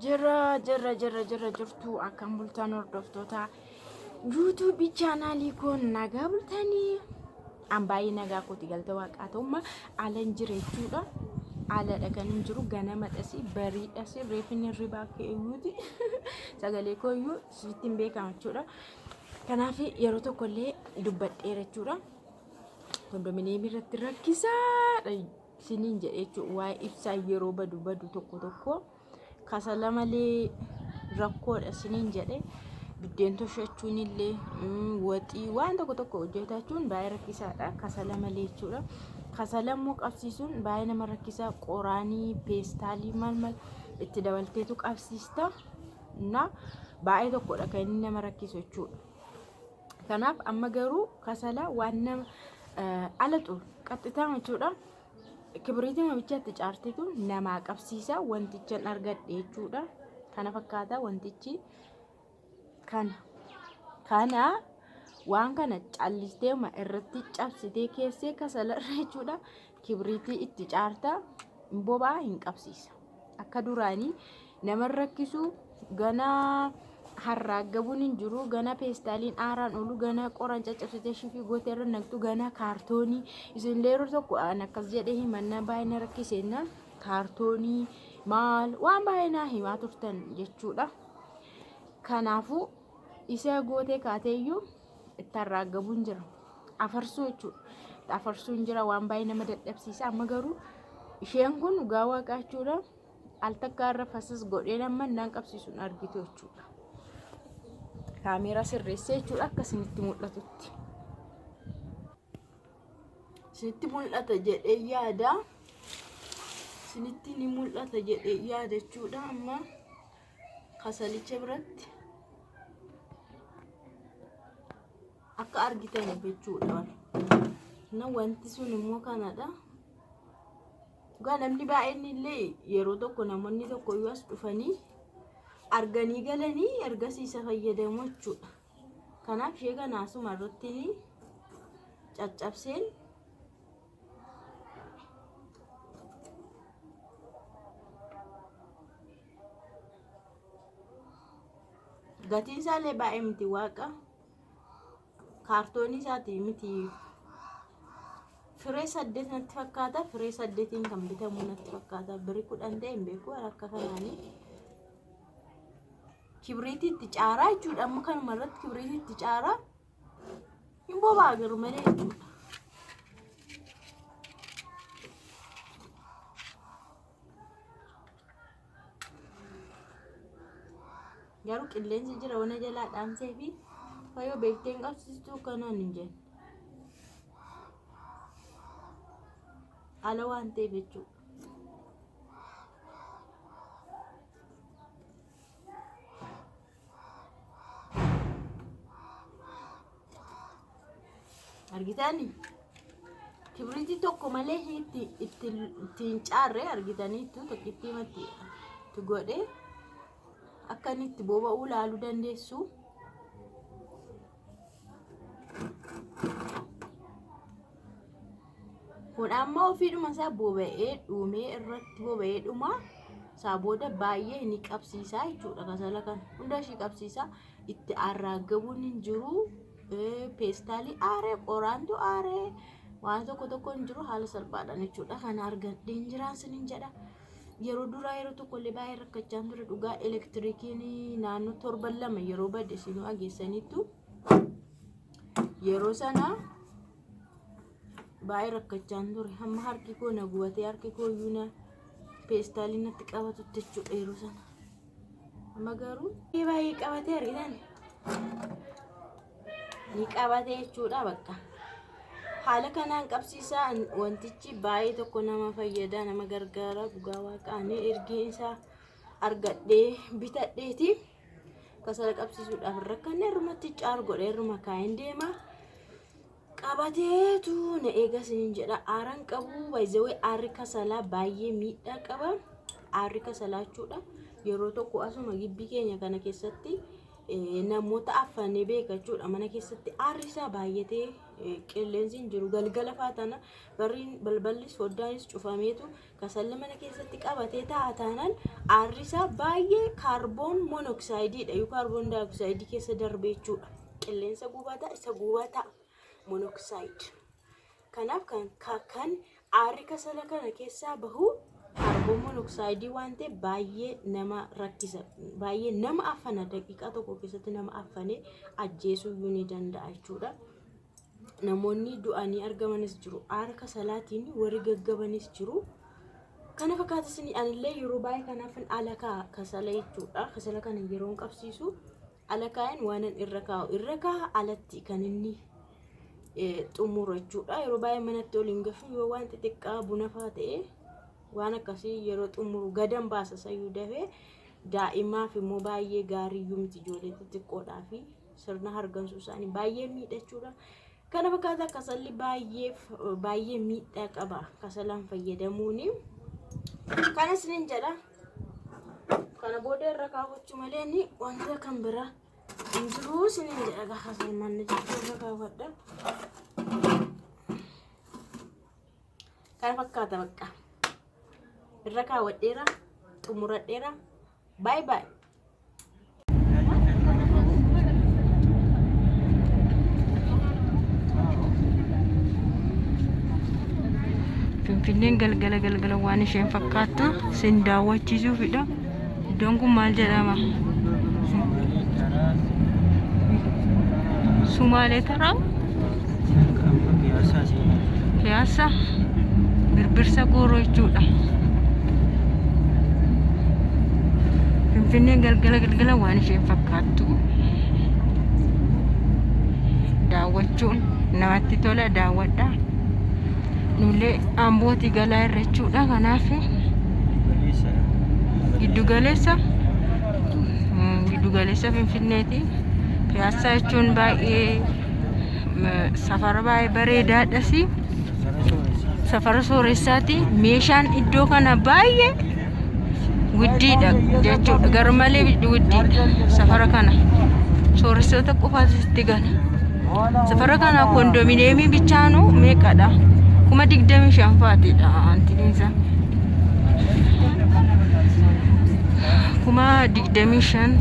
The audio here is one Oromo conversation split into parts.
Jira jira jira jira jirtu akkam bultan hordoftoota yuutuubii chaanaalii koo nagaa bultanii an baay'ee nagaa kooti galta waaqaa ta'umma alan jira jechuudha. Aladha kan hin jiru ganama dhasi barii dhasi reefin hirribaa ka'eyyuuti sagalee koo iyyuu sitti hin beekama jechuudha. Kanaaf yeroo tokko illee dubbadheera jechuudha. Kondominiyeemii irratti rakkisaadha isiniin jedhe jechuudha. Waa'ee ibsaa yeroo badu badu tokko tokko kasala malee rakkoodha isiniin jedhe. Biddeen toshachuun illee waxii waan tokko tokko hojjetachuun baay'ee rakkisaadha. Kasala malee jechuudha. Kasala immoo qabsiisuun baay'ee nama rakkisa. Qoraanii, peestaalii maal maal itti dabalteetu qabsiista. Na baay'ee tokkodha kan inni nama rakkisu jechuudha. Kanaaf amma garuu kasala waan nama alatu qaxxitaa jechuudha. Kibiriitii bichaatti caartitu namaa qabsiisa wantichan argadhe jechuudha. Kana fakkaata wantichi kana. Kana waan kana callisteema irratti cabsitee keessee kasalarra jechuudha. Kibiriitii itti caarta boba'aa hin qabsiisa. Akka duraanii nama rakkisu gana harraaggabuun hin jiru gana peestaaliin aaraan oolu gana qoran caccabsitee shifii gootee irra naqxu gana kaartoonii isinillee yeroo tokko an akkas jedhee himannaa baay'ee na rakkiseenna kaartoonii maal waan baay'ee naa himaa turtan jechuudha. Kanaafuu isa gootee kaateeyyuu itti harraaggabuun jira. Afarsuu jechuudha. Afarsuun jira waan baay'ee nama dadhabsiisa. Amma garuu isheen kun dhugaa waaqaa jechuudha. Al takkaa irra fasas godhee nama naan qabsiisuun argitu jechuudha. Kaameeraa sirreessee jechuudha akka isinitti mul'atutti. Isinitti mul'ata jedhee yaada. Isinitti ni mul'ata jedhee yaada jechuudha amma kasalicha biratti. Akka argitaniif jechuudha. Na wanti sun immoo kanadha. Dhugaa namni baay'een illee yeroo tokko namoonni tokko iyyuu as dhufanii arganii galanii ergasii isa fayyadamu jechuudha. Kanaaf ishee kana asuma irratti caccabseen gatiin isaallee baay'ee miti waaqa. Kaartoonii isaati miti firee 8 natti fakkaata. Firee 8n kan bitamu natti fakkaata. Birri 10 ta'e hin beeku akka kanaanii. Kibriitii itti caaraa jechuudha. Amma kanuma irratti kibriitii itti caaraa hin boba'a garuu malee jechuudha. Garuu qilleensi jira wana jalaa dhaamsee fi fayyoo beektee hin qabsiistuu kanaan hin jenne. Ala waan ta'eef jechuudha. Argitanii? Kibriitii tokko malee itti itti itti hin caarre argitaniittu tokkittii matti itti godhe akka inni itti boba'uu laaluu dandeessu. Kun amma ofiidhuma isaa boba'ee dhumee irratti boba'ee dhuma isaa booda baay'ee ni qabsiisaa jechuudha kasala kana hunda ishii qabsiisaa itti arraaggabuun hin jiru peestaalii aaree qoraantu aaree waan tokko tokko hin jiru haala salphaadhaan jechuudha kana argadheen jiraan sinin jedha. Yeroo duraa yeroo tokko illee baay'ee rakkachaan ture dhugaa elektirikiin naannoo torban 2 yeroo bade isinuu ageessaniittu yeroo sana baay'ee rakkachaan ture hamma harki koo na gubatee harki koo iyyuu na peestaalii natti qabatutti jechuudha yeroo sana. Amma garuu baay'ee qabatee argitan ni qabate jechuudha bakka. Haala kanaan qabsiisaa wantichi baay'ee tokko nama fayyada nama gargaara dhugaa waaqaa ani ergiin isaa argadhee bitadheeti kasala qabsiisuudhaaf rakkanne irrumatti caar godhe irruma kaa'een deema. Qabateetu na eega isiniin jedha aaran qabu baay'ee aarri kasalaa baay'ee miidhaa qaba aarri kasalaa jechuudha yeroo tokko asuma gibbii keenya kana keessatti Namoota affanee beeka jechuudha. Mana keessatti aarri isaa baay'atee qilleensi hin jiru. Galgala faa tana barriin balballis foddaanis cufameetu kasalli mana keessatti qabatee taa'a taanaan aarri isaa baay'ee kaarboon monoksaayidiidha. Yookaan kaarboon daayoksaayiidii keessa darbe jechuudha. Qilleensa gubataa isa gubataa monoksaayiid. Kanaaf kan aarri kasala kana keessaa bahu kaarboon monoksaayiidii waan ta'eef baay'ee nama rakkisa. Baay'ee nama affana, daqiiqaa tokko keessatti nama affanee ajjeesuu iyyuu ni danda'a jechuudha. Namoonni du'anii argamanis jiru. Aara kasalaatiin warri gaggabanis jiru. Kana fakkaata isin anillee yeroo baay'ee kanaaf ala kaa'a kasala jechuudha. Kasala kana yeroo qabsiisu ala kaa'een waanan irra kaa'u irra kaa'a alatti kan inni xumuru jechuudha. Yeroo baay'ee manatti ol hin gashu yoo waan xixiqqaa buna fa'aa ta'e waan akkasii yeroo xumuru gadan baasa sayyuu dafee daa'imaaf immoo baay'ee gaarii miti ijoollee xixiqqoodhaa fi sirna hargansuu isaanii baay'ee miidhachuudha. Kana fakkaata kasalli baay'ee baay'ee miidhaa qaba kasalaan fayyadamuuni. Kana isinin jedha. Kana booda irra kaawwachuu malee inni wanta kan biraa hin jiru isinin jedha gaafa salmaanna jechuu irra kaawwadha. Kana fakkaata bakka. Irra kaawwadheera xumuradheera. Baay baay. Finfinneen galgala galgala waan isheen fakkaattu sin daawwachiisuufidha. Iddoon kun maal jedhama? Sumaalee taraa? Piyaasa Birbirsa Gooroo jechuudha. Finfinneen galgala galgala waan isheen fakkaattu daawwachuun namatti tola daawwadha. Nullee Ambootii galaa irra jechuudha. Kanaaf giddugaleessa giddugaleessa Finfinneeti. Piyaassaa jechuun baay'ee safara baay'ee bareedaadhas. Safara sooressaati. Meeshaan iddoo kana baay'ee widdiidha jechuudha. Garmalee widdiidha safara kana. Sooressoota qofaatu itti gala. Safara kana kondominiyeemii bichaanuu meeqadha? 25,000 fa'aatidha antiniinsa. 25,000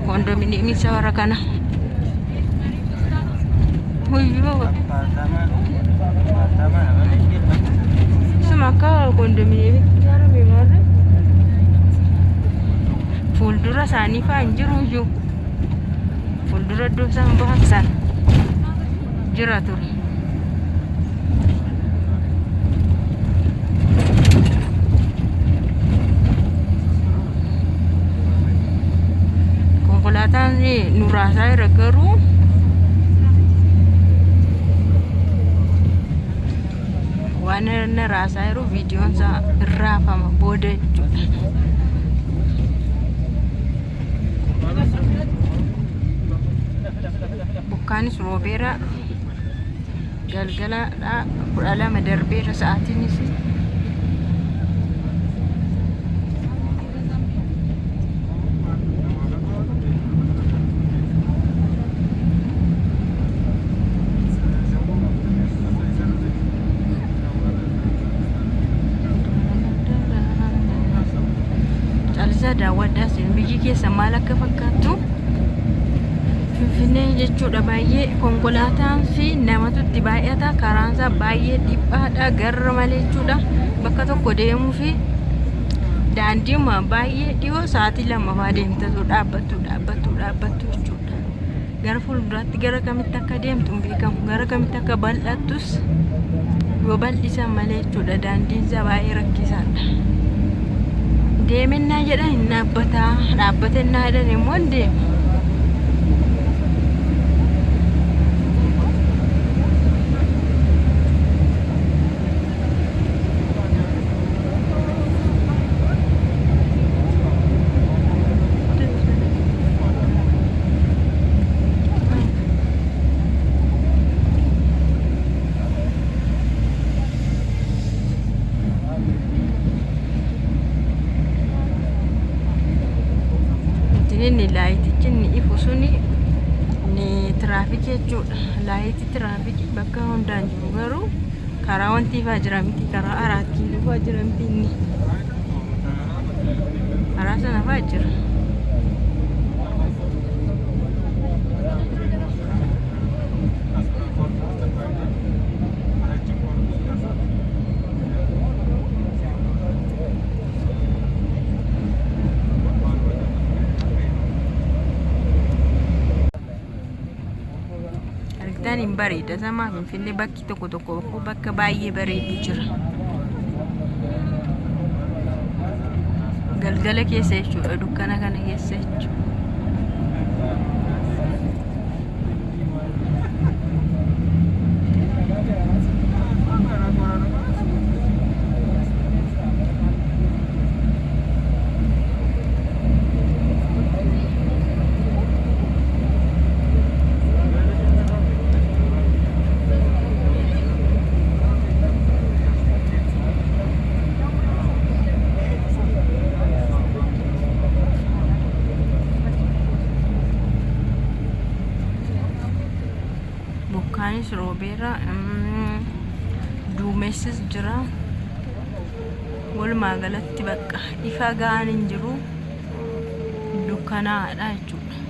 kondominiyeemii safara kana. Wayyoo. Suma akka kondominiyeemitti ijaarame maarre. Fuuldura isaanii fa'aa hin jiru iyyuu. Fuuldura iddoo isaan bahan sana jira ture. Konkolaataan nu raasaa jira garuu waan inni raasaa jiru viidiyoon isaa irraafama booda jechuudha. Bokkaanis roobeera galgala 12 darbeera sa'aatiinis. Callisaa daawwadhaa isin biyyi keessa maal akka fakkaattu Finfinnee jechuudha. Baay'ee konkolaataan fi namatu itti baay'ata, karaan isaa baay'ee dhiphaadha garra malee jechuudha. Bakka tokko deemuu fi daandiima baay'ee dhiyoo sa'aatii 2 fa'aa deemtatu dhaabbattu dhaabbattu dhaabbattu jechuudha. Gara fuulduraatti gara kamitti akka deemtu hin beekamu, gara kamitti akka bal'attus yoo bal'isan malee jechuudha. Daandiin isaa baay'ee rakkisaadha. Deemennaa jedhan hin dhaabbataa, dhaabbatennaa jedhan immoo hin deema. Inni laayitichi inni ifu suni ni tiraafikii jechuudha. Laayitii tiraafikii bakka hundaan jiru garuu karaa wanti ifaa jira miti, karaa araat kiiloo faa jira miti, inni karaa sana faa jira. Argitaan hin bareeda samaa Finfinnee bakki tokko tokko bakka baay'ee bareedu jira. Galgala keessa jechuudha, dukkana kana keessa jechuudha. Bokkaanis roobeera, duumessis jira. Walumaa galatti bakka ifa ga'aan hin jiru, dukkanaa'aadha jechuudha.